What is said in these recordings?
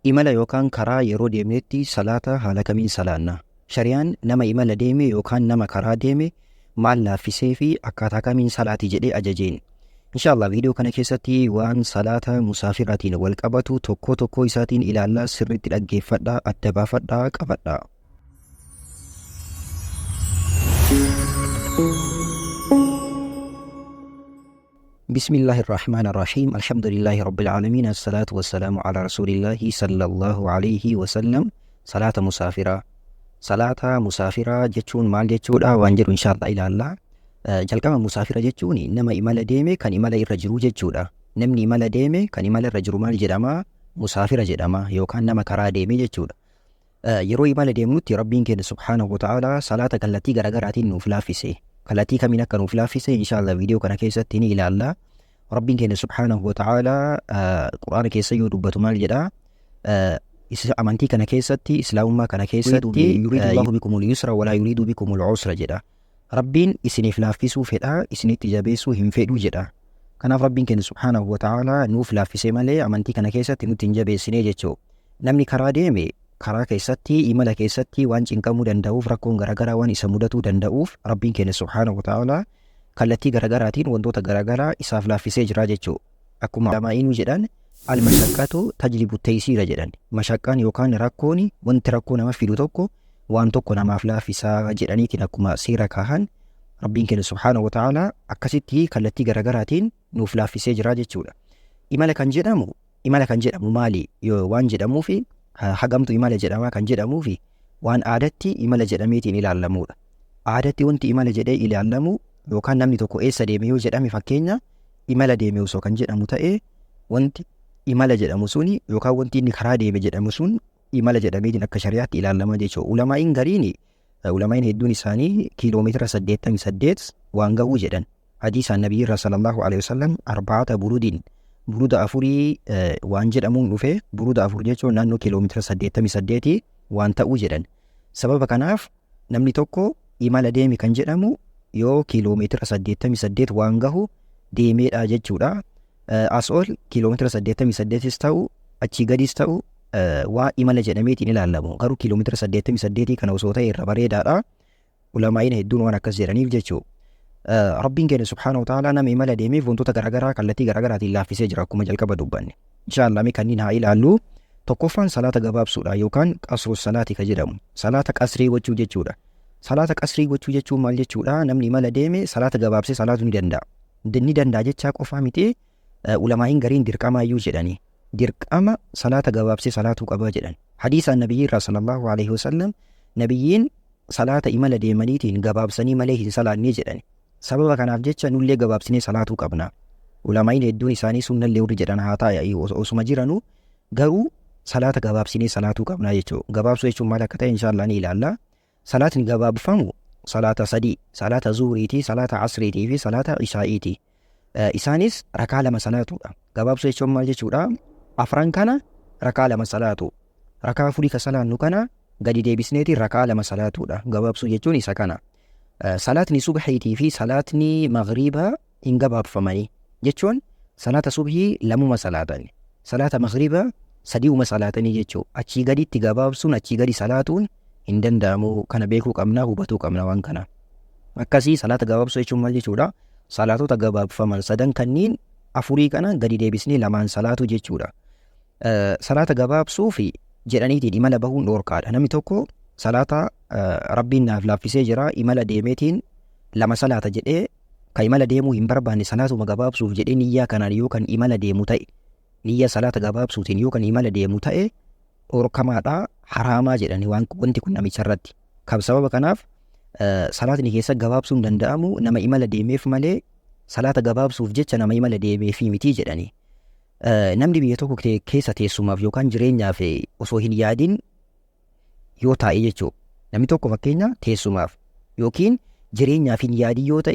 Imala yookaan karaa yeroo deemnetti salaata haala kamiin salaanna? Shari'aan nama imala deeme yookaan nama karaa deeme maal laaffisee fi akkaataa kamiin salaati jedhee ajajeen? Inshallah viidiyoo kana keessatti waan salaata musaafiraatiin wal qabatu tokkoo tokkoo isaatiin ilaallaa sirriitti dhaggeeffadhaa, adda baafadhaa, qabadhaa. بسم الله الرحمن الرحيم الحمد لله رب العالمين الصلاة والسلام على رسول الله صلى الله عليه وسلم. صلاة مسافرة، صلاة مسافرة jechuun maal jechuudha waan jedhu inshallah ilaalla. Jalqaba musaafira jechuun nama imala deeme, kan imala irra jiru jechuudha. Namni imala deeme, kan imala irra jiru maal jedhama? Musaafira jedhama yookaan nama karaa deeme jechuudha. Yeroo imala deemnutti Rabbiin keenya subhaanahu wa ta'ala salaata kallattii garaagaraatiin nuuf laaffise. Kallattii kamiin akka nuuf laaffise inshallah viidiyoo kana keessatti ni ilaalla. Rabbiin keenya subhaanahu wa ta'ala Qur'aana keessa yoo dubbatu maal jedha? Amantii kana keessatti, Islaamummaa kana keessatti, yuriidu Allahu bikumul yusra walaa yuriidu bikumul usra jedha. Rabbiin isiniif laaffisuu fedha, isinitti jabeessuu hin fedhu jedha. Kanaaf Rabbiin keenya subhaanahu wa ta'ala nuuf laaffise malee amantii kana keessatti nutti hin jabeessine jechuu. Namni karaa deeme karaa keessatti, imala keessatti waan cinqamuu danda'uuf, rakkoon garaagaraa waan isa mudatuu danda'uuf, Rabbiin keenya subhaanahu wa ta'ala kallattii garaagaraatiin wantoota garaagaraa isaaf laaffisee jira jechuu. Akkuma ulamaa'inuu jedhan, al-mashaqqatu tajlibu taysiira jedhan. Mashaqqaan yookaan rakkoon, wanti rakkoo nama fidu tokko waan tokko namaaf laaffisaa jedhaniitiin akkuma seera kaahan, Rabbiin keenya subhaanahu wa ta'ala akkasitti kallattii garaagaraatiin nuuf laaffisee jira jechuudha. Imala kan jedhamu maali yoo waan jedhamuufi, hagamtu imala jedhamaa kan jedhamuufi, waan aadatti imala jedhameetiin ilaallamuudha. Aadatti wanti imala jedhee ilaallamu yookaan namni tokko eessa deeme yoo jedhame, fakkeenya imala deeme osoo kan jedhamu ta'e, wanti imala jedhamu suni yookaan wanti inni karaa deeme jedhamu sun imala jedhameetiin akka shari'aatti ilaalama jechuudha. Ulamaa'iin gariin, ulamaa'iin hedduun isaanii kiiloomeetira 88 waan gahuu jedhan. Hadiisaan Nabiyyi irraa sallallahu alaihi wasallam arbaata burudin, buruda afurii waan jedhamuun dhufe, buruda afur jechuun naannoo kiiloomeetira 88 waan ta'uu jedhan. Sababa kanaaf namni tokko imala deeme kan jedhamu yoo kiiloomeetira 88 waan gahu deemeedha jechuudha. As ol kiiloomeetira 88s ta'u, achii gadis ta'u, waa imala jedhameetiin ilaalamu. Garuu kiiloomeetira 88 kana osoo ta'e irra bareedaadha. Ulamaa'iin hedduun waan akkas jedhaniif jechuudha. Rabbiin keenya subhaanahu wa ta'ala nama imala deemeef wantoota garaagaraa kallattii garaagaraatiin laaffisee jira akkuma jalqaba dubbanne. Inshaallah mee kanneen haa ilaallu. Tokkoffaan salaata gabaabsuudha yookaan qasru salaati ka jedhamu. Salaata qasrii gochuu jechuudha. Salaata qasrii gochuu jechuun maal jechuudha? Namni imala deeme salaata gabaabsee salaatuu ni danda'a. Ni danda'a jechaa qofaa miti, ulamaa'iin gariin dirqamaayyuu jedhanii. Dirqama salaata gabaabsee salaatuu qabaa jedhan. Hadiisaan Nabiyyi irraa sallallahu alaihi wasallam Nabiyyiin salaata imala deemaniitiin gabaabsanii malee hin salaannee jedhani. Sababa kanaaf jecha nullee gabaabsinee salaatuu qabna. Ulamaa'iin hedduun isaanii sunnallee warri jedhan haa ta'a osuma jiranuu, garuu salaata gabaabsinee salaatuu qabna jechuudha. Gabaabsuu jechuun maal akka ta'e inshaallah ni ilaalla. Salaatni gabaabfamu salaata sadii, salaata zuhriitii, salaata asriitii fi salaata ishaa'iiti. Isaanis rakaa lama salaatuudha. Gabaabsuu jechuun maal jechuudha? Afran kana rakaa lama salaatu. Rakaa afurii ka salaannu kana gadi deebisneeti rakaa lama salaatuudha. Gabaabsuu jechuun isa kana. Salaatni subhiitii fi salaatni maghriibaa hin gabaabfamanii jechuun salaata subhii lamuma salaatani. Salaata maghriibaa sadiuma salaatanii jechuu. Achii gaditti gabaabsuun, achii gadi salaatuun hin danda'amu. Kana beekuu qabna, hubatuu qabna waan kana. Akkasii salaata gabaabsuu jechuun maal jechuudha? Salaatota gabaabfaman sadan kanniin afurii kana gadi deebisnee lamaan salaatu jechuudha. Salaata gabaabsuu fi jedhaniitiin imala bahuun dhoorkaadha. Namni tokko salaata Rabbiin naaf laaffisee jira, imala deemeetiin lama salaata jedhee kan imala deemuu hin barbaanne, salaatuma gabaabsuuf jedhee niyyaa kanaan yoo kan imala deemu ta'e, niyyaa salaata gabaabsuutiin yoo kan imala deemu ta'e, dhoorkamaadha, haraamaa jedhani waan wanti kun namicha irratti. Kan sababa kanaaf salaatni keessa gabaabsuun danda'amu nama imala deemeef malee salaata gabaabsuuf jecha nama imala deemeefii miti jedhani. Namni biyya tokko keessa teessumaaf yookaan jireenyaaf osoo hin yaadin yoo taa'e jechuudha. Namni tokko fakkeenya teessumaaf yookiin jireenyaaf hin yaadin yoo ta'e,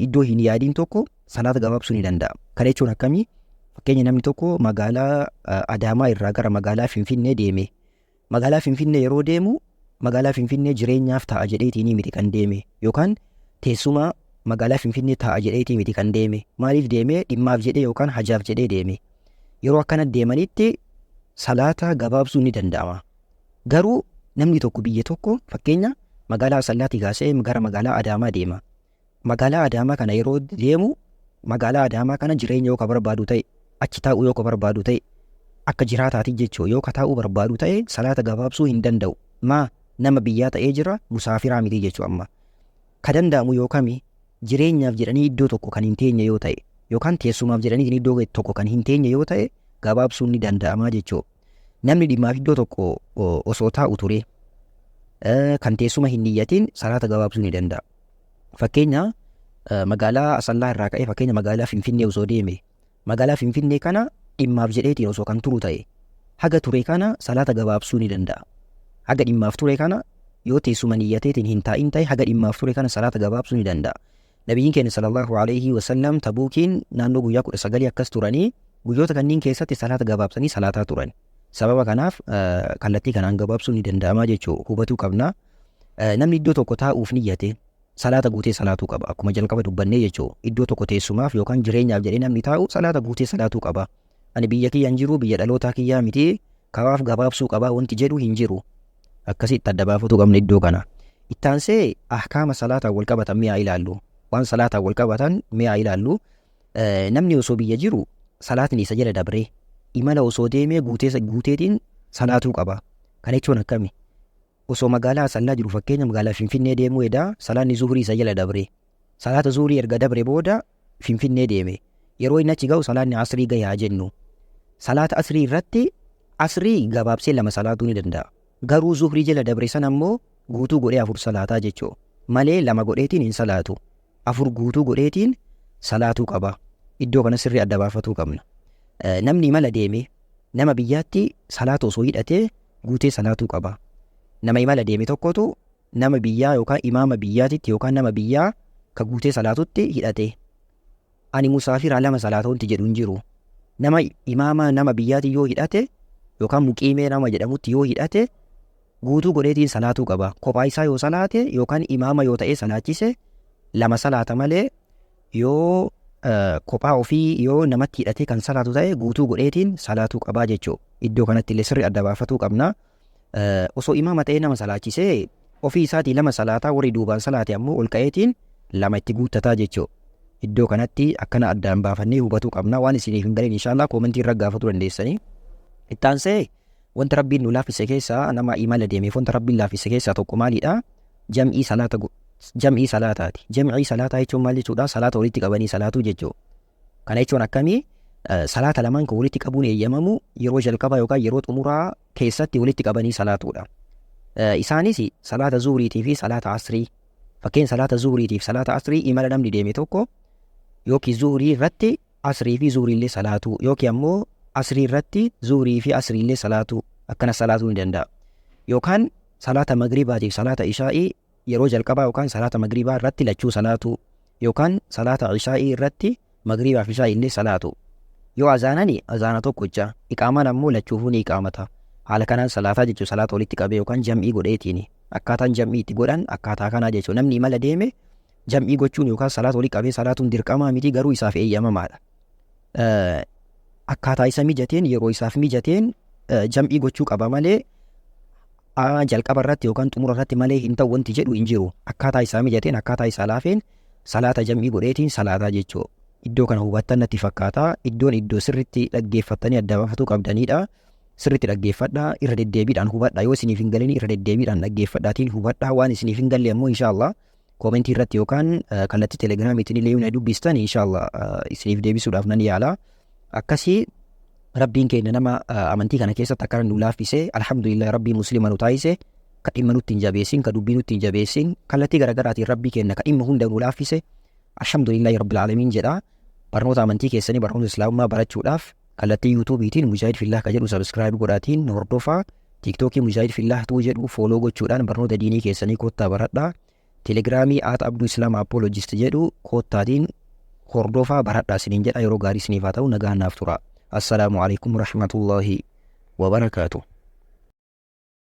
iddoo hin yaadin tokko salaata gabaabsuu ni danda'a. Kana jechuun akkamii? Fakkeenya namni tokko magaalaa Adaamaa irraa gara magaalaa Finfinnee deeme. Magaalaa Finfinnee yeroo deemu magaalaa Finfinnee jireenyaaf ta'a jedheetiin miti kan deeme, yookaan teessuma magaalaa Finfinnee ta'a jedheetii miti kan deeme. Maaliif deeme? Dhimmaaf jedhee yookaan hajaaf jedhee deeme. Yeroo akkana deemanitti Salaata gabaabsuun ni danda'ama. Garuu namni tokko biyya tokko, fakkeenya magaalaa Asallaatii kaasee gara magaalaa Adaamaa deema. Magaalaa Adaamaa kana yeroo deemu, magaalaa Adaamaa kana jireenya yoo ka barbaadu ta'e, achi taa'uu yoo ka barbaadu ta'e, akka jiraataati jechuu yoo ka taa'uu barbaadu ta'e, salaata gabaabsuu hin danda'u. Maa nama biyyaa ta'ee jira, musaafiraa miti jechuu amma. Ka danda'amu yoo kami? Jireenyaaf jedhanii iddoo tokko kan hin teenye yoo ta'e, yookaan teessumaaf jedhanii iddoo tokko kan hin teenye yoo ta'e, gabaabsuun ni danda'amaa jechuu. Namni dhimmaaf iddoo tokko osoo taa'u ture, kan teessuma hin niyyatiin, salaata gabaabsuu ni danda'a. Fakkeenya magaalaa Asallaa irraa ka'ee fakkeenya magaalaa Finfinnee osoo deeme, magaalaa Finfinnee kana dhimmaaf jedheetiin osoo kan turu ta'e, haga ture kana salaata gabaabsuu ni danda'a. Haga dhimmaaf ture kana yoo teessuma niyyateetiin hin taa'in ta'e, haga dhimmaaf ture kana salaata gabaabsuu ni danda'a. Nabiyyiin keenya sallallahu alayhi wasallam Tabuukiin naannoo guyyaa 19 akkas turanii, guyyoota kanneen keessatti salaata gabaabsanii salaataa turan. Sababa kanaaf kallattii kanaan gabaabsuun ni danda'ama jechuu hubatuu qabna. Namni iddoo tokko taa'uuf niyyate salaata guutee salaatuu qaba. Akkuma jalqaba dubbannee jechuu, iddoo tokko teessumaaf yookaan jireenyaaf jedhee namni taa'u salaata guutee salaatuu qaba. Ani biyya kiyya hin jiru, biyya dhalootaa kiyyaa miti, kawaaf gabaabsuu qaba wanti jedhu hin jiru. Akkasitti adda baafatuu qabna iddoo kana. Ittaansee ahkaama salaataan wal qabatan mi'a ilaallu. Waan salaataan wal qabatan mi'a ilaallu. Namni osoo biyya jiru salaatni isa jala dabree imala osoo deemee guutee guuteetiin salaatuu qaba. Kana jechuun akkami? Osoo magaalaa Asallaa jiru, fakkeenya magaalaa Finfinnee deemuu edaa, salaanni zuhurii isa jala dabree. Salaata zuhurii erga dabre booda Finfinnee deeme. Yeroo inni achi ga'u salaanni asrii gahe haa jennu. Salaata asrii irratti asrii gabaabsee lama salaatuu ni danda'a. Garuu zuhrii jala dabre sana immoo guutuu godhee afur salaataa jechuu. Malee lama godheetiin hin salaatu. Afur guutuu godheetiin salaatuu qaba. Iddoo kana sirrii adda baafatuu qabna. Namni imala deeme nama biyyaatti salaata osoo hidhatee guutee salaatuu qaba. Nama imala deeme tokkotu nama biyyaa yookaan imaama biyyaatitti yookaan nama biyyaa ka guutee salaatutti hidhate. Ani musaafiraa, lama salaata wanti jedhu hin jiru. Nama imaama nama biyyaatti yoo hidhate yookaan muqiimee nama jedhamutti yoo hidhate, guutuu godheetiin salaatuu qaba. Kophaa isaa yoo salaate yookaan imaama yoo ta'ee salaachise lama salaata malee, yoo kophaa ofii yoo namatti hidhatee kan salaatu ta'e, guutuu godheetiin salaatuu qabaa jechuudha. Iddoo kanatti illee sirri adda baafatuu qabna. Osoo imaama ta'ee nama salaachisee, ofii isaatii lama salaataa, warri duubaan salaate ammoo ol ka'eetiin lama itti guuttataa jechuudha. Iddoo kanatti akkana addaan baafannee hubatuu qabna. Waan isiniif hin galin inshaallah koomentii irra gaafatuu dandeessanii. Ittaansee wanta Rabbiin nu laaffise keessaa, nama imala deemeef wanta Rabbiin laaffise keessaa tokko maalidha? Jam'ii salaata, jam'ii salaataati. Jam'ii salaataa jechuun maal jechuudha? Salaata walitti qabanii salaatuu jechuudha. Kana jechuun akkamii? Salaata lamaan kan walitti qabuun eeyyamamu yeroo jalqabaa yookaan yeroo xumuraa keessatti walitti qabanii salaatuudha. Isaanis salaata zuhriitii fi salaata asrii. Fakkeenya salaata zuhriitiif salaata asrii imala namni deeme tokko yookiin zuhrii irratti asrii fi zuhrii illee salaatuu, yookiin ammoo asrii irratti zuhrii fi asrii illee salaatuu, akkana salaatuu ni danda'a. Yookaan salaata magribaatiif salaata ishaa'ii yeroo jalqabaa yookaan salaata magribaa irratti lachuu salaatuu, yookaan salaata ishaa'ii irratti magribaa fi ishaa'ii illee salaatu. Yoo azaanani azaana tokkocha, iqaamaan ammoo lachuufuu ni iqaamata. Haala kanaan salaataa jechuun salaata walitti qabee yookaan jam'ii godheetiin, akkaataan jam'ii itti godhan akkaataa kanaa jechuudha. Namni imala deeme jam'ii gochuun yookaan salaata walitti qabee salaatuun dirqamaa miti, garuu isaaf eeyyamamaadha. Akkaataa isa mijateen, yeroo isaaf mijateen jam'ii gochuu qaba malee jalqaba irratti yookaan xumura irratti malee hin ta'u wanti jedhu hin jiru. Akkaataa isaa mijateen, akkaataa isaa laafeen salaata jam'ii godheetiin salaataa jechuudha. Iddoo kana hubattan natti fakkaata. Iddoon iddoo sirriitti dhaggeeffattanii adda baafatuu qabdanidha. Sirriitti dhaggeeffadhaa, irra deddeebiidhaan hubadhaa. Yoo isiniif hin galin irra deddeebiidhaan dhaggeeffadhaatiin hubadhaa. Waan isiniif hin galle ammoo inshaallah koomentii irratti yookaan kallattii telegiraamiitiin illee yoo na dubbistan, inshaallah isiniif deebisuudhaaf nan yaala. Akkasii Rabbiin keenya nama amantii kana keessatti akkana nu laaffise, alhamdulillah. Rabbii muslima nu taasise, ka dhimma nutti hin jabeessin, ka dubbii nutti hin jabeessin, kallattii garaagaraatiin Rabbii keenya ka dhimma hunda nu laaffise, alhamdulillahi rabbil aalamiin jedha. Barnoota amantii keessanii, barnoota islaamummaa barachuudhaaf kallattii yuutuubiitiin Mujaahid Fillah ka jedhu subscribe godhaatiin hordofaa. Tiiktookii Mujaahid Fillah tuu jedhu follow gochuudhaan barnoota diinii keessanii kottaa baradhaa. Telegiraamii @AbduIslamApologist jedhu koottaatiin hordofaa baradhaa isiniin jedha. Yeroo gaarii isiniif haa ta'u, nagaan naaf tura. Assalaamu alaikum rahmatullahi wabarakaatu.